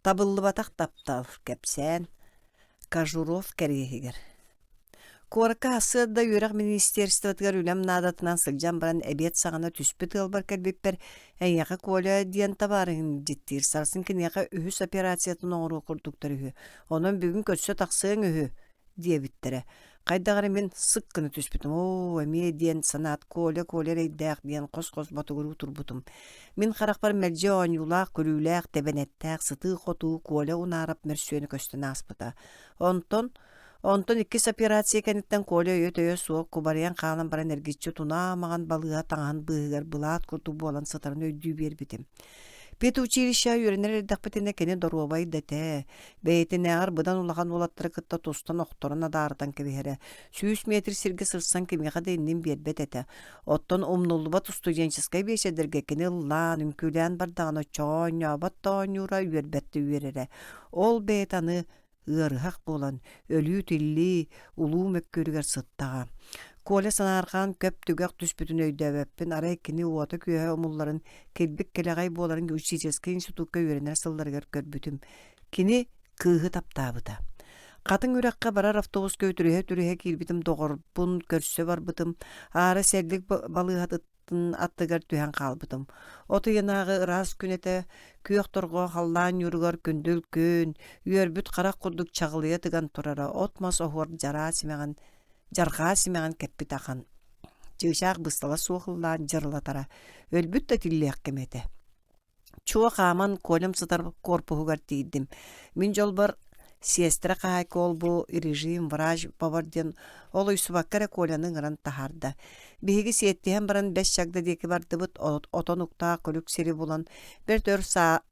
Табыллыбатах таптал, кэпсээн, Кожуров кэриэһигэр. Куоракка сарсыарда үөрэх министерствотыгар үлэм наадатынан сылдьан баран эбиэт саҕана түспүт ыалбар кэлбиппэр «Эйиэхэ Коля диэн табаарыһын илдьиттиир, сарсын киниэхэ үһүс операциятын оҥоруох курдуктар үһү, онон бүгүн көрсө тахсыаҥ үһү» диэбиттэрэ. Хайдах эрэ мин сык гына түспүтүм, оо, эмиэ диэн санаат Коля, Коля эрэйдээх диэн хос-хос ботугуруу турбутум. Мин харахпар мэлдьи оонньуулаах, күлүүлээх, тэбэнэттээх, сытыы-хотуу Коля Унаарап мөрсүөнэ көстөн ааспыта. Онтон Онтон иккис операция кэнниттэн Коля өйө-төйө суох кубарыйан хаалан баран эргиччи тунаа маҥан балыыһа таҥаһын быыһыгар былаат курдук буолан сытарын өйдүү биэрбитим. Педучилищеҕа үөрэнэр эрдэхпитинэ кини доруобай да этэ, бэйэтинээҕэр быдан улахан уолаттары кытта тустан охторон адаарытан кэбиһэрэ, 100 метр сиргэ сырсан кимиэхэ да иннин биэрбэт этэ. Оттон умнуллубат студенческай биэчэрдэргэ кини ыллаан, үҥкүүлээн бардаҕына оччоҕо оонньообот да оонньуура, үөрбэт да үөрэрэ. Ол бэйэтэ аны ыарыһах буолан, өлүү-тиллии улуу мөккүөрүгэр сыттаҕа. Коля санаарҕаан көп түгэх түспүтүн өйдөөбөппүн, арай кини уота-күөһэ умулларын, килбик кэлэҕэй буоларын учительскай институкка үөрэнэр сылларыгар көрбүтүм. Кини кыыһы таптаабыта. Хатыҥ үрэххэ барар автобуска үтүрүһэ-үтүрүһэ киирбитим доҕорбун көрсө барбытым, аара сэллик балыыһатыттан аттыгар түһэн хаалбытым. От ыйынааҕы ыраас күн этэ, күөх торҕо халлаан ньууругар күндүл күн, үөрбүт харах курдук чаҕылыйа тыган турара, от-мас оһуор дьараа симэҕин, дьарҕаа симэҕин кэппит ахан. Чыычаах быстала суох ыллаан дьырылатара, өлбүт да тиллиэх кэмэ этэ. Чуо хааман Колям сытар корпуһугар тиийдим. Мин дьолбор сиэстэрэ хаһаайка ол-бу режим, врач бобор диэн ол уйсубакка эрэ Коляны ыҥыран таһаарда. Биһиги сиэттиһэн баран бэс чагда диэки бардыбыт, отон уктаах күлүк сири булан, бэрт өр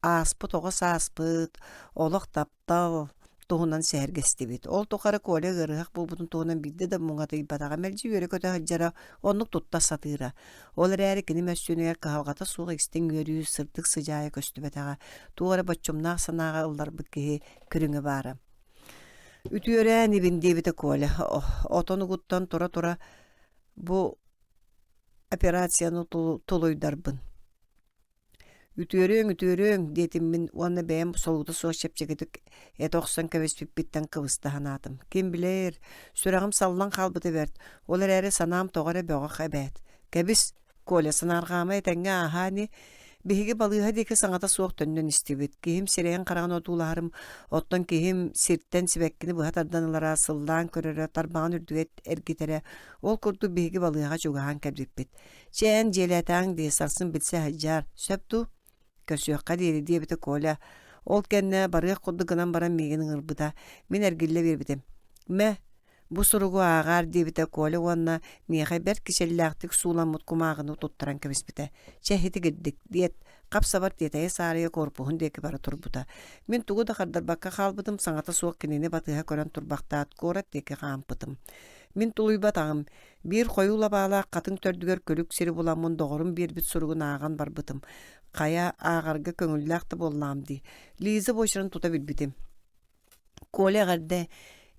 ааспыт оҕо сааспыт, олох тап таптал туһунан сэһэргэстибит. Ол тухары Коля ыарыһах буолбутун туһунан биирдэ да муҥатыйбатаҕа, мэлдьи үөрэ-көтө сылдьара, оннук тутта сатыыра. Ол эрээри кини мөссүөнүгэр кыһалҕата суох истиҥ үөрүү, сырдык сыдьаайа көстүбэтэҕэ, туох эрэ боччумнаах санааҕа ылларбыт киһи көрүҥэ баара. «Үтүөрээ инибин» диэбитэ Коля, отон угуттан тура-тура бу операцияны тулуйдарбын. «Үтүөрүөҥ, үтүөрүөҥ» диэтим мин уонна бэйэм солуута суох чэпчэкитик этэ охсон кэбиспиппиттэн кыбыста санаатым. Ким билэр, сүрэҕим саллан хаалбыта бэрт, ол эрээри санаам тоҕо эрэ бөҕөх эбээт. Кэбис, Коля, санаарҕаама этэҥҥэ ааһаа ини. Биһиги балыыһа диэки саҥата суох төннөн истибит. Киһим сирэйин-хараҕын одуулаһарым, оттон киһим сиртэн сибэккини быһа тардан ылара, сыллаан көрөрө, тарбаҕын үрдүгэ эргитэрэ. Ол курдук биһиги балыыһаҕа чугаһаан кэлбиппит. Чэ эн дьиэлээтэҕиҥ дии, сарсын билсэ сылдьаар, сөп дуу? Көрсүөххэ диэри, диэбитэ Коля. Ол кэннэ барыах курдук гынан баран миигин ыҥырбыта. Мин эргиллэ биэрбитим. Мэ, бу суругу ааҕаар диэбитэ Коля уонна миэхэ бэрт кичэллээхтик сууламмыт кумааҕыны туттаран кэбиспитэ. Чэ, итигирдик, диэт, хап-сабар тиэтэйэ-саарыйа корпуһун диэки бара турбута. Мин тугу да хардарбакка хаалбытым, саҥата суох кинини батыһа көрөн турбахтаат, куорат диэки хаампытым. Мин тулуйбатаҕым, Биир хойуу лабаалаах хатыҥ төрдүгэр күлүк сири буламмын доҕорум биэрбит суругун ааҕан барбытым. Хайа, ааҕарга көҥүллээх да буоллаҕым дии. Лиза буочарын тута билбитим. Коля эҕэрдэ,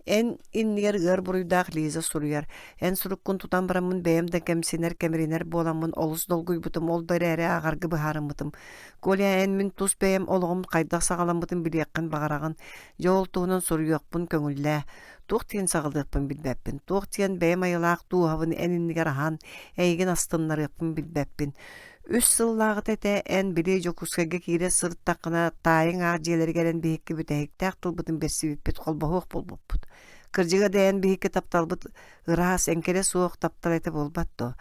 эн иннигэр ыар буруйдаах Лиза суруйар. Эн суруккун тутан бараммын бэйэм да кэмсинэр, кэмиринэр буоламмын олус долгуйбутум, ол да эрээри ааҕарга быһаарыммытым. Коля, эн мин тус бэйэм олоҕум хайдах саҕаламмытын билиэххин баҕараҕын. Дьэ ол туһунан суруйуохпун көҥүллээ. Туох диэн саҕалыахпын билбэппин, туох диэн бэйэм айылаах дууһабын эн иннигэр аһан, эйигин астыннарыахпын билбэппин. Үс сыллааҕыта этэ эн били Дьокуускайга киирэ сырыттаххына таайыҥ аах дьиэлэригэр эн биһикки бүтэһиктээх тылбытын бэрсибиппит холбоһуох буолбуппут. Кырдьыга да эн биһикки тапталбыт ыраас, эҥкилэ суох таптал этэ буолбат дуо?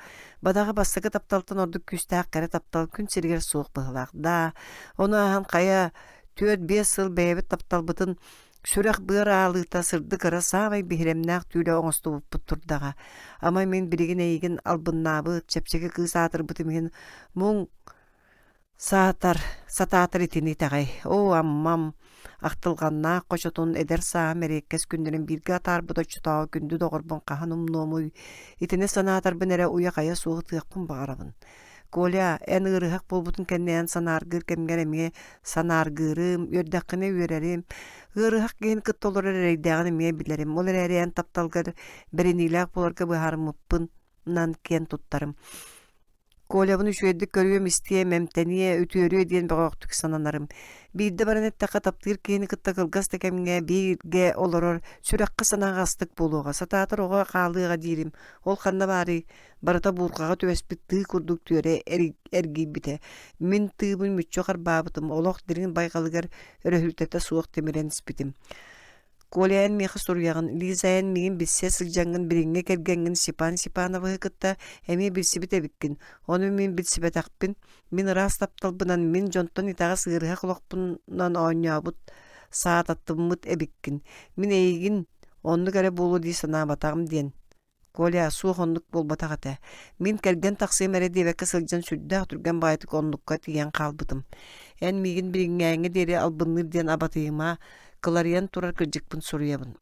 Бадаҕа бастакы тапталтан ордук күүстээх кэрэ таптал күн сиригэр суох быһыылаах. Даа, ону ааһан хайа 4-5 сыл бэйэбит тапталбытын Сүрэх-быар аалыыта сырдык ыра саамай биһирэмнээх түүлэ оҥостубуппут турдаҕа. Ама мин билигин эйигин албыннаабыт, чэпчэки кыыс аатырбытым иһин муҥ саатар, сатаатар итини итэҕэй. Оо, Аммам, ахтылҕаннаах хочотун эдэр сааһым эриэккэс күннэрин бииргэ атаарбыт оччотооҕу күндү доҕорбун хаһан умнуомуй, итини санаатарбын эрэ уйа-хайа суох ытыахпын баҕарабын. Коля, эн ыарыһах буолбутун кэннэ эн санааргыыр кэмҥэр эмиэ санааргыырым, үөрдэххинэ үөрэрим, ыарыһах киһини кытта олорор эрэйдээҕин эмиэ билэрим. Ол эрээри эн тапталгар бэриниилээх буоларга быһаарыммыппынан киэн туттарым. Колябын үчүгэйдик көрүөм-истиэм, эмтэниэ, үтүөрүө диэн бөҕөхтүк сананарым. Биирдэ баран эттэххэ, таптыыр киһини кытта кылгас да кэмҥэ бииргэ олорор, сүрэххэ санааҕа астык буолуоҕа, сатаатар оҕо хаалыаҕа диирим. Ол ханна баарый? Барыта буурҕаҕа түбэспит тыы курдук түөрэ эргийбитэ. Мин тыыбын мүччү харбаабытым, олох дириҥ байҕалыгар өрөһүлтэтэ суох тимирэн испитим. Коля эн миэхэ суруйаҕын, Лиза эн миигин билсэ сылдьаҥҥын билиҥҥи кэргэҥҥин Степан Степановыһы кытта эмиэ билсибит эбиккин. Ону мин билсибэтэхпин. Мин ыраас тапталбынан, мин дьонтон итэҕэс ыарыһах олохпунан оонньообут, саататтыммыт эбиккин. Мин эйигин оннук эрэ буолуо дии санаабатаҕым диэн Коля, суох оннук буолбатах этэ. Мин кэргэн тахсыам эрэ диэбэккэ сылдьан сүрдээх түргэн баҕайытык оннукка тиийэн хаалбытым. Эн миигин билиҥҥээҥҥэ диэри албынныыр диэн абатыйыма, кыларыйан турар кырдьыкпын суруйабын.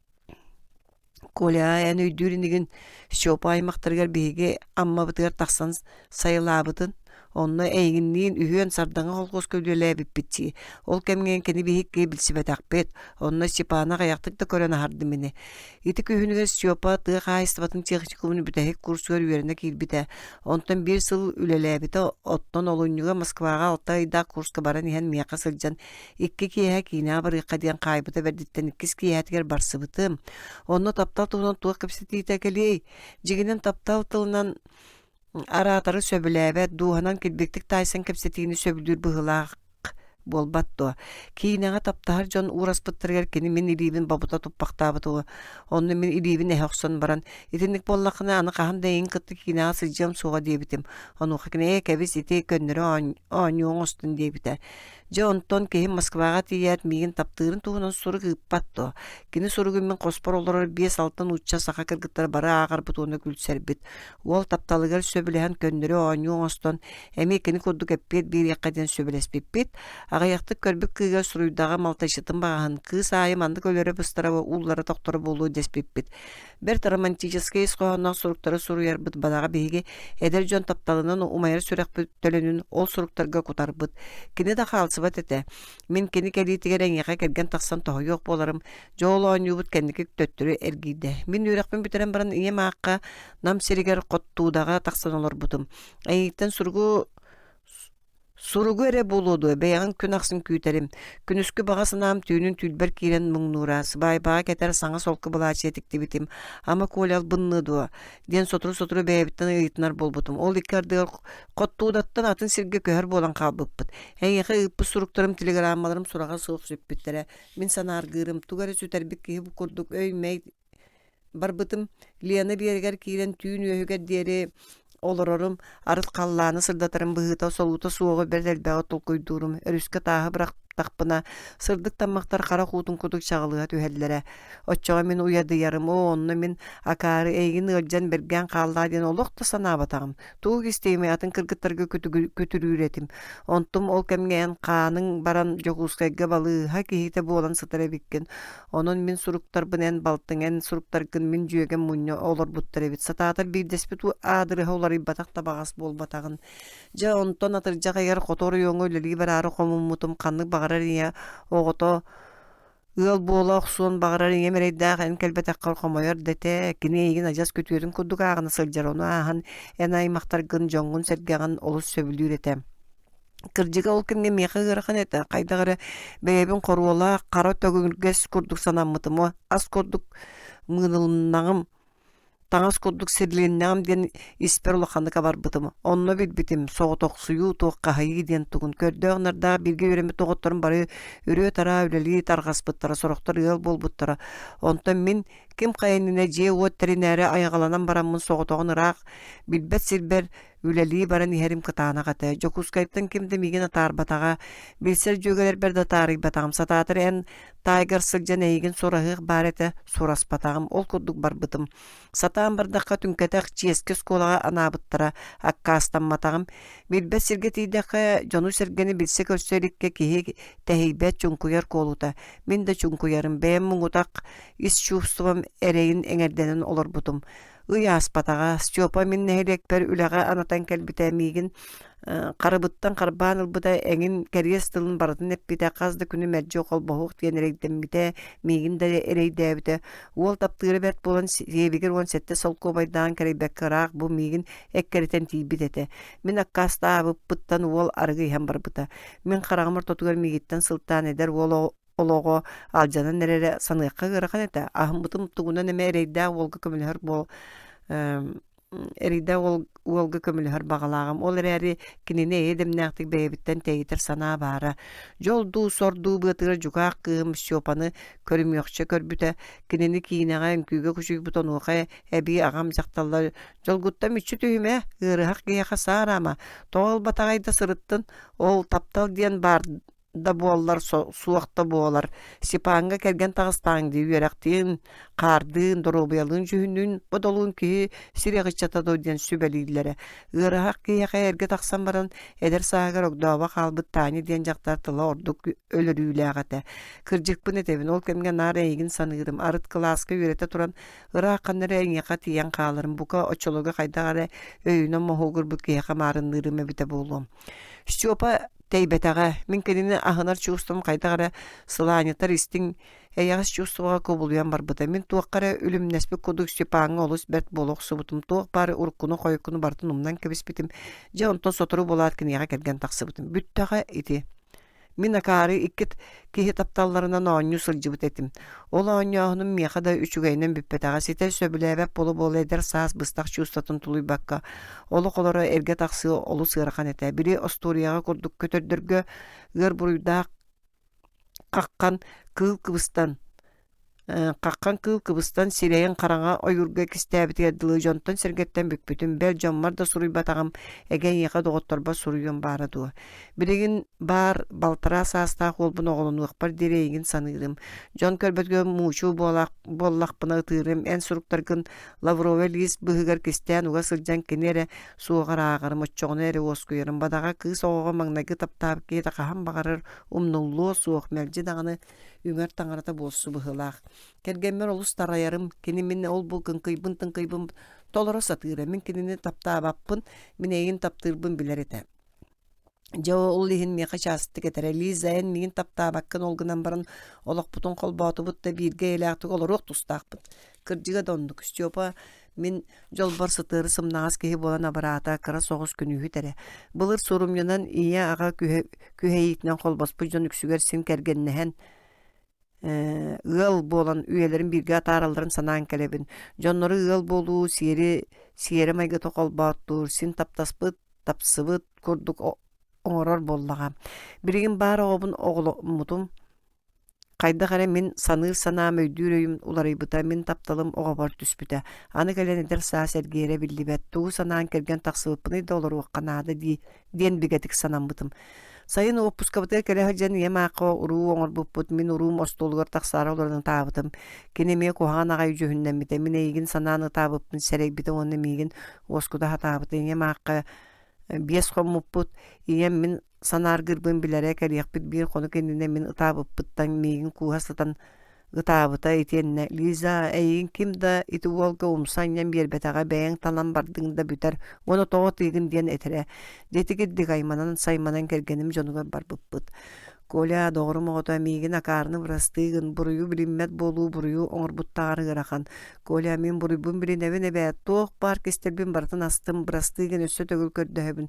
Коля, эн өйдүүр инигин Степа аймахтарыгар биһиги Аммабытыгар тахсан сайылаабытын, Онно эйигинниин үһүөн Сардаҥа холкуоска үлэлээбиппит дии. Ол кэмҥэ кини биһикки билсибэтэхпит. Онно Степаны аҕыйахтык да көрөн аһардым ини. Ити күһүнүгэр Степа тыа хаһаайыстыбатын техникумун бүтэһик курсугар үөрэнэ киирбитэ. Онтон биир сыл үлэлээбитэ, оттон олунньуга Москваҕа алта ыйдаах курска баран иһэн миэхэ сылдьан икки киэһэ киинэҕэ барыахха диэн хаайбыта бэрдиттэн иккис киэһэтигэр барсыбытым. Онно таптал туһунан туох кэпсэтиитэ кэлиэй? Дьиҥинэн таптал тылынан Араатары сөбүлээбэт, дууһанан килбиктик таайсан кэпсэтиини сөбүлүүр быһыылаах буолбат дуо? Киинэҕэ таптаһар дьон уураспыттарыгар кини мин илиибин бобута туппахтаабыт уо. Онно мин илиибин эһэ охсон баран, итинник буоллаххына аны хаһан да эйигин кытта киинэҕэ сылдьыам суоҕа диэбитим. Онуоха кини ээ кэбис ити көннөрү оонньуу оҥостун диэбитэ. Дьэ онтон киһим Москваҕа тиийээт миигин таптыырын туһунан сурук ыыппат дуо? Кини суругун мин хоспор олорор биэс-алта нуучча саха кыргыттара бары ааҕарбыт уонна күлсэрбит. Уол тапталыгар сөбүлэһэн көннөрү оонньуу оҥостон, эмиэ кини курдук эппиэт биэриэххэ диэн сөбүлэспиппит. Аҕыйахтык көрбүт кыыга суруйдаҕа малтачытын баҕаһын, кыыс аайы маннык өлөрө-быстара ууллара тохторо буолуо дэспиппит. Бэрт романтическай ис хоһоонноох суруктары суруйарбыт бадаҕа биһиги эдэр дьон тапталынан умайар сүрэхпит төлөнүн ол суруктарга кутарбыт. Кини да хаалсыбат этэ. Мин кини кэлиитигэр эйиэхэ кэргэн тахсан тоһуйуох буоларым, дьэ ол оонньуубут кэнники төттөрү эргийдэ. Мин үөрэхпин бүтэрэн баран ийэм аахха Нам сиригэр Хоттуудаҕа тахсан олорбутум. Эйигиттэн суругу Суругу эрэ буолуо дуо, бэйэҕин күн ахсын күүтэрим. Күнүскү баҕа санаам түүнүн түүлбэр киирэн муҥнуура, сыбаайбаҕа кэтэр саҥа солко былаачыйа тиктибитим. Ама Коля албынныа дуо? диэн сотору-сотору бэйэбиттэн ыйытынар буолбутум. Ол икки ардыгар Хоттуудаттан атын сиргэ көһөр буолан хаалбыппыт. Эйиэхэ ыыппыт суруктарым, телеграммаларым сураҕа суох сүппүттэрэ. Мин санааргыырым, тугу эрэ сүтэрбит киһи курдук өй-мэй Барбытым, Лена биэрэгэр киирэн түүн үөһүгэр диэри олорорум, арыт халлааны сырдатарым быһыыта солуута суоҕу бэрт элбэҕи толкуйдуурум, өрүскэ тааһы бырахтахпына, сырдык таммахтар харах уутун курдук чаҕылыһа түһэллэрэ. Оччоҕо мин уйадыйарым, оо, онно мин акаары эйигин ыалдьан бэргээн хааллаа диэн олох да санаабатаҕым. Тугу кистиэмий, атын кыргыттарга күтүрүүр этим. Онтум ол кэмҥэ эн хааныҥ баран Дьокуускайга балыыһа киһитэ буолан сытар эбиккин. Онон мин суруктарбын эн балтыҥ, эн суруктаргын мин дьүөгэм мунньа олорбуттар эбит. Сатаатар биирдэспит аадырыһа уларыйбатах да баҕас буолбатаҕын. Дьэ, онтон атырдьах ыйар хоту оройуоҥҥа үлэлии бараары хомуммутум ханнык баҕарар ийэ оҕото ыал буола охсуон баҕарар ийэм эрэйдээх эн кэлбэтэххэр хомойор да этэ. Кини эйигин адьас күтүөтүн курдук ааҕына сылдьар, ону ааһан эн аймахтаргын, дьоҥҥун-сэргэҕин олус сөбүлүүр этэ. Кырдьыга ол кэмҥэ миэхэ ыарахан этэ, хайдах эрэ бэйэбин хоруолаах, хара төгүргэс курдук санаммытым, ас курдук мыынылыннаҕым, таҥас курдук сирилиннэҕим диэн испэр улаханнык абарбытым. Онно билбитим, соҕотохсуйуу, туоххаһыйыы диэн тугун. Көрдөөх-нардаах бииргэ үөрэммит доҕотторум бары үрүө-тараа үлэлии тарҕаспыттара, сорохтор ыал буолбуттара. Онтон мин ким хайа иннинэ дьиэ-уот тэринээри айаҕаланан бараммын соҕотоҕун ыраах, билбэт сирбэр Үлэлии баран иһэрим кытаанах этэ. Дьокуускайтан ким да миигин атаарбатаҕа, билсэр дьүөгэлэрбэр да таарыйбатаҕым. Сатаатар эн таайгар сылдьан эйигин сураһыах баар этэ, сураспатаҕым. Ол курдук барбытым. Сатаан бардахха түҥкэтэх чиэски оскуолаҕа анаабыттара, аккаастамматаҕым. Билбэт сиргэ тиийдэххэ, дьону-сэргэни билсэ-көрсө иликкэ киһи тэһийбэт, чуҥкуйар куолута. Мин да чуҥкуйарым, бэйэм муҥутах ис чувством эрэйин эҥэрдэнэн олорбутум. Ый ааспатаҕа, Степа мин нэһилиэкпэр үлэҕэ анатан кэлбитэ миигин харыбыттан харбаан ылбыта, эҥин кэриэс тылын барытын эппитэ, хас да күнү мэлдьи холбоһуох диэн эрэйдэммитэ, миигин да эрэйдээбитэ. Уол таптыыра бэрт буолан сиэбигэр 17 солкуобайдаан кэрэйбэккэ ыраах бу миигин эккирэтэн тиийбит этэ. Мин аккаастаабыппыттан уол арыгы иһэн барбыта. Мин хараҕым ортотугар миигиттэн сылтаан эдэр уол олоҕо алдьанан эрэрэ саныахха ыарахан этэ. Аһыммытым тугунан эмэ эрэйдээх уолга көмөлөһөр буол эрэйдээх уол уолга көмөлөһөр баҕалааҕым. Ол эрээри кинини эйэ дэмнээхтик бэйэбиттэн тэйитэр санаа баара. Дьол дуу, сор дуу быатыгар дьукаах кыыһым Степаны көрүмүөхчэ көрбүтэ. Кинини киинэҕэ, үҥкүүгэ кучуйбут онуоха эбии аҕам дьахталлар «Дьолгуттан мүччү түһүмэ, ыарыһах киһиэхэ саараама, тоҕо ылбатаҕай да сырыттын, ол таптал диэн баар да буоллар суох да буолар. Степаҥҥа кэргэн таҕыстаҕыҥ дии үөрэхтиин, хаардыын, доруобуйалыын дьүһүннүүн бодолуун киһи сир аҕыччата дуо диэн сүбэлииллэрэ. Ыарыһах киһиэхэ эргэ тахсан баран эдэр сааһыгар огдообо хаалбыт Таня диэн дьахтар тыла ордук өлөрүүлээх этэ. Кырдьыкпын этэбин, ол кэмҥэ наар эйигин саныырым. Арыт кылааска үөрэтэ туран ыраах ханна эрэ эйиэхэ тиийэн хааларым. Бука оччолорго хайдах эрэ өйүнэн моһуогурбут киһиэхэ маарынныырым эбитэ буолуо. Степа тэйбэтэҕэ. Мин кинини аһынар чувством хайдах эрэ сылаанньытар истиҥ эйэҕэс чувствоҕа кубулуйан барбыта. Мин туохха эрэ үлүмнэспит курдук Степаҥҥа олус бэрт буола охсубутум. Туох баар уруккуну-хойуккуну барытын умнан кэбиспитим. Дьэ онтон сотору буолаат киниэхэ кэргэн тахсыбытым. Бүттэҕэ ити. Мин акаары икки киһи тапталларынан оонньуу сылдьыбыт этим. Ол оонньооһунум миэхэ да үчүгэйинэн бүппэтэҕэ. Ситэ сөбүлээбэт буола-буола эдэр саас быстах чувствотын тулуйбакка, олох олоро эргэ тахсыы олус ыарахан этэ. Били остуоруйаҕа курдук көтөрдөргө ыар буруйдаах хаххан кыыл кыбыстан Хаххан кыыл кыбыстан сирэйин хараҥа ойуурга кистээбитигэр дылы дьонтон-сэргэттэн бүкпүтүм, бэл дьоммор да суруйбатаҕым, эгэ эйиэхэ доҕотторбор суруйуом баара дуо. Билигин баар балтараа саастаах уолбун оҕолонуохпар диэри эйигин саныырым. Дьон көрбөтүгэр муучу буоллахпына ытыырым, эн суруктаргын лавровай лиис быыһыгар кистээн уга сылдьан кини эрэ суоҕар ааҕарым, оччоҕуна эрэ уоскуйарым. Бадаҕа кыыс оҕоҕо маҥнайгы таптаабыт киһитэ хаһан баҕарар умнуллуо суох, мэлдьи даҕаны үҥэр таҥарата буолсу быһыылаах. Кэргэммэр олус тарайарым, кини мин ол-бу кыҥкыйбын-тыҥкыйбын толоро сатыыра, мин кинини таптаабаппын, мин эйигин таптыырбын билэр этэ. Дьэ ол иһин миэхэ чаастык этэрэ, Лиза, эн миигин таптаабаккын ол гынан баран олохпутун холбоотубут да бииргэ эйэлээхтик олоруох тустаахпыт. Кырдьыга да оннук. Степа мин дьолбор сытыары сымнаҕас киһи буолан абыраата, кыра соҕус күнүүһүт эрэ. Былыр сурумньунан ийэ-аҕа күһэйиитинэн холбоспут дьон үксүгэр син кэргэннэһэн ыал буолан үйэлэрин бииргэ атааралларын санаан кэлэбин. Дьоннору ыал буолуу сиэри сиэрэ-майгыта холбооттуур, син таптаспыт, тапсыбыт курдук оҥорор буоллаҕа. Билигин баар оҕобун оҕоломмутум Хайдах эрэ мин саныыр санаам, өйдүүр өйүм уларыйбыта, мин тапталым оҕобор түспүтэ. Аны кэлэн эдэр саас эргиэрэ биллибэт, тугу санаан кэргэн тахсыбыппыный да олоруохха наада дии диэн бигэтик санаммытым. Сайын уоппускабытыгар кэлэ сылдьан ийэм аахха уруу оҥорбуппут, мин уруум остуолугар тахсаары олорон ытаабытым. Кини эмиэ куһаҕан аҕай дьүһүннэммитэ, мин эйигин санаан ытаабыппын сэрэйбитэ уонна миигин уоскута сатаабыта. Ийэм аахха биэс хоммуппут, ийэм мин санааргыырбын билэрэ, кэлиэхпит биир хонук иннинэ мин ытаабыппыттан миигин кууһа сытан ытаабыта итиэннэ «Лиза, эйигин ким да ити уолга умса анньан биэрбэтэҕэ, бэйэҥ талан бардыҥ да бүтэр уонна тоҕо ытыыгын» диэн этэрэ. Дьэ ити кирдик айманан-сайманан кэргэним дьонугар барбыппыт. Коля, доҕорум оҕото, миигин акаарыны бырастыы гын, буруйу билиммэт буолуу буруйу оҥорбуттааҕар ыарахан. Коля, мин буруйбун билинэбин эбээт, туох баар кистэлбин барытын астым, бырастыы гын өссө төгүл көрдөһөбүн.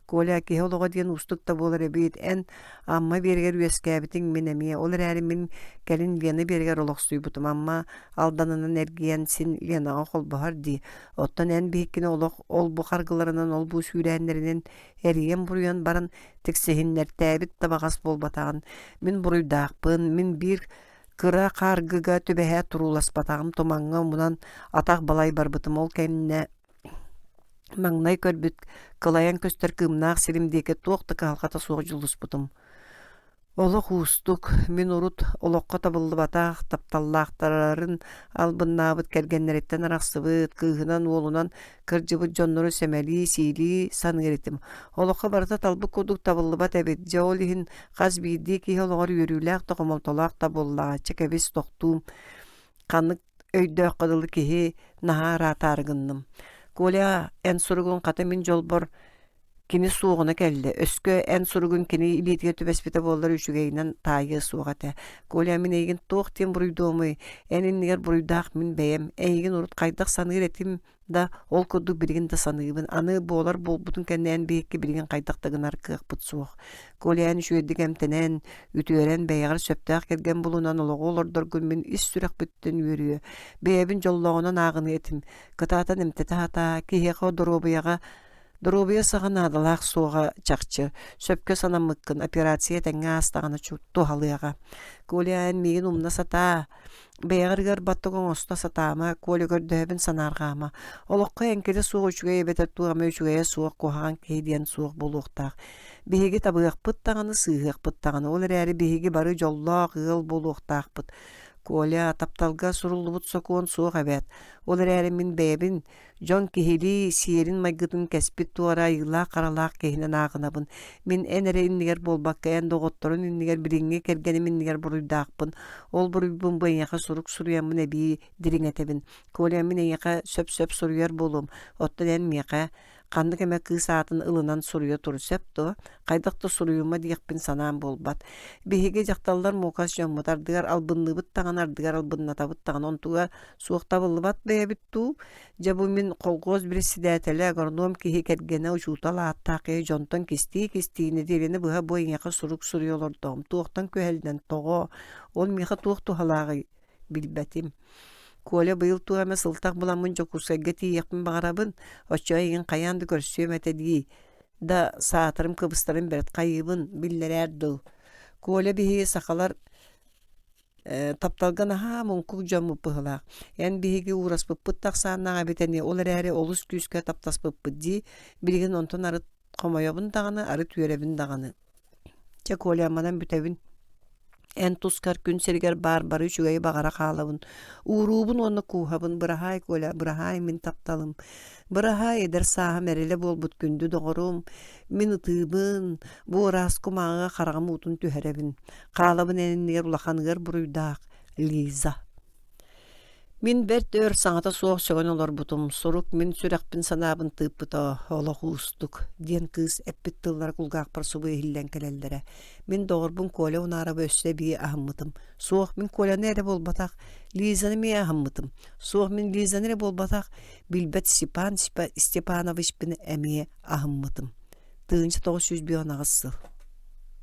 Коля, киһи олоҕо диэн уустук да буолар эбит. Эн Амма биэригэр үөскээбитиҥ, мин эмиэ. Ол эрээри мин кэлин Лена биэригэр олохсуйбутум. Амма Алданынан эргийэн син Ленаҕа холбоһор дии. Оттон эн биһиккини олох ол-бу харгыларынан, ол-бу сүүрээннэринэн эрийэн-буруйан баран тиксиһиннэртээбит да баҕас буолбатаҕын. Мин буруйдаахпын, мин биир кыра хааргыга түбэһэ турууласпатаҕым, тумаҥҥа умунан атах балай барбытым. Ол кэннэ Маҥнай көрбүт, кылайан көстөр кыымнаах сирим диэки туох да кыһалҕата суох дьулуспутум. Олох уустук, мин урут олоххо табыллыбатах, тапталлаахтарын албыннаабыт кэргэннэриттэн арахсыбыт, кыыһынан, уолунан кырдьыбыт дьоннору сэмэлии, сиилии саныыр этим. Олоххо барыта талбыт курдук табыллыбат эбит, дьэ ол иһин хас биирдии киһи олоҕор үөрүүлээх да хомолтолоох да буоллаҕа, чэ кэбис, тохтуум. Ханнык. өйдөөххө дылы киһи наһаа ыраатаары гынным. Коля, эн суругуҥ хата мин дьолбор кини суоҕуна кэллэ. Өскө эн суругуҥ кини илиитигэр түбэспитэ буоллар үчүгэйинэн таайыа суох этэ. Коля, мин эйигин туох диэн буруйдуомуй? Эн иннигэр буруйдаах мин бэйэм. Эйигин урут хайдах саныыр этим да, ол курдук билигин да саныыбын. Аны буолар буолбутун кэннэ эн биһикки билигин хайдах да гынар кыахпыт суох. Коля, эн үчүгэйдик эмтэнэн, үтүөрэн, бэйэҕэр сөптөөх кэргэн булунан олоҕу олордоргун мин ис сүрэхпиттэн үөрүө. Бэйэбин дьоллооҕунан ааҕыныа этим. Кытаатан эмтэтэ сатаа, киһиэхэ доруобуйаҕа Доруобуйа саҕа наадалаах суоҕа чахчы. Сөпкө санаммыккын, операция этэҥҥэ аастаҕына туһалыаҕа. Коля, эн миигин умна сатаа. Бэйэҕэр ыар баттык оҥосто сатаама, Коля көрдөһөбүн санаарҕаама. Олоххо эҥкилэ суох үчүгэй эбэтэр туох эмэ үчүгэйэ суох куһаҕан киһи диэн суох буолуохтаах. Биһиги табыахпыт даҕаны, сыыһыахпыт даҕаны. Ол эрээри биһиги бары дьоллоох ыал буолуохтаахпыт. Коля, тапталга суруллубут сокуон суох эбээт. Ол эрээри мин бэйэбин Дьон киһилии сиэрин-майгытын кэспит туора айыылаах-харалаах киһинэн ааҕынабын. Мин эн эрэ иннигэр буолбакка, эн доҕотторун иннигэр, билиҥҥи кэргэним иннигэр буруйдаахпын. Ол буруйбун бу эйиэхэ сурук суруйаммын эбии дириҥэтэбин. Коля, мин эйиэхэ сөп-сөп суруйар буолуом, оттон эн миэхэ ханнык эмэ кыыс аатын ылынан суруйа тур сөп дуо? Хайдах да суруйума диэхпин санаам буолбат. Биһиги дьахталлар муокас дьоммут ардыгар албынныыбыт даҕаны, ардыгар албыннатабыт даҕаны, онтуга суох табыллыбат бэйэбит дуу? Дьэ бу мин колхоз председателэ, агроном киһи кэргэнэ, учуутал ааттаах киһи дьонтон кистии-кистии нэдиэлэни быһа бу эйиэхэ сурук суруйа олордоҕум. Туохтан күһэллэн, тоҕо? Ол миэхэ туох туһалааҕый? Билбэтим. Коля быйыл туох эмэ сылтах буламмын Дьокуускайга тиийиэхпин баҕарабын, оччоҕо эйигин хайаан да көрсүөм этэ дии. Да саатарым кыбыстарым бэрт хайыыбын, биллэрээр дуу. Коля биһиги сахалар тапталга наһаа муҥкук дьоммут быһыылаах. Эн биһиги уураспыппыт да ахсааннаах эбит ини, ол эрээри олус күүскэ таптаспыппыт дии. Билигин онтон арыт хомойобун даҕаны, арыт үөрэбин даҕаны. Чэ, Коля, манан бүтэбин. Эн тускар күн сиригэр баар бары үчүгэйи баҕара хаалабын. Ууруубун уонна кууһабын. Быраһаай, Коля, быраһаай мин тапталым. Быраһаай, эдэр сааһым эрэлэ буолбут күндү доҕорум. Мин ытыыбын, бу ыраас кумааҕыга хараҕым уутун түһэрэбин. Хаалабын эн иннигэр улахан ыар буруйдаах Лиза. Мин бэрт өр саҥата суох сөҕөн олорбутум, сурук мин сүрэхпин санаабын тыыппыта олох уустук, диэн кыыс эппит тыллара кулгаахпар субу иһиллэн кэлэллэрэ. Мин доҕорбун Коля Унаарабы өссө эбии аһыммытым. Суох, мин Коляны эрэ буолбатах, Лизаны эмиэ аһыммытым. Суох, мин Лизаны эрэ буолбатах, билбэт Степан Степановичпын эмиэ аһыммытым. 1958 сыл.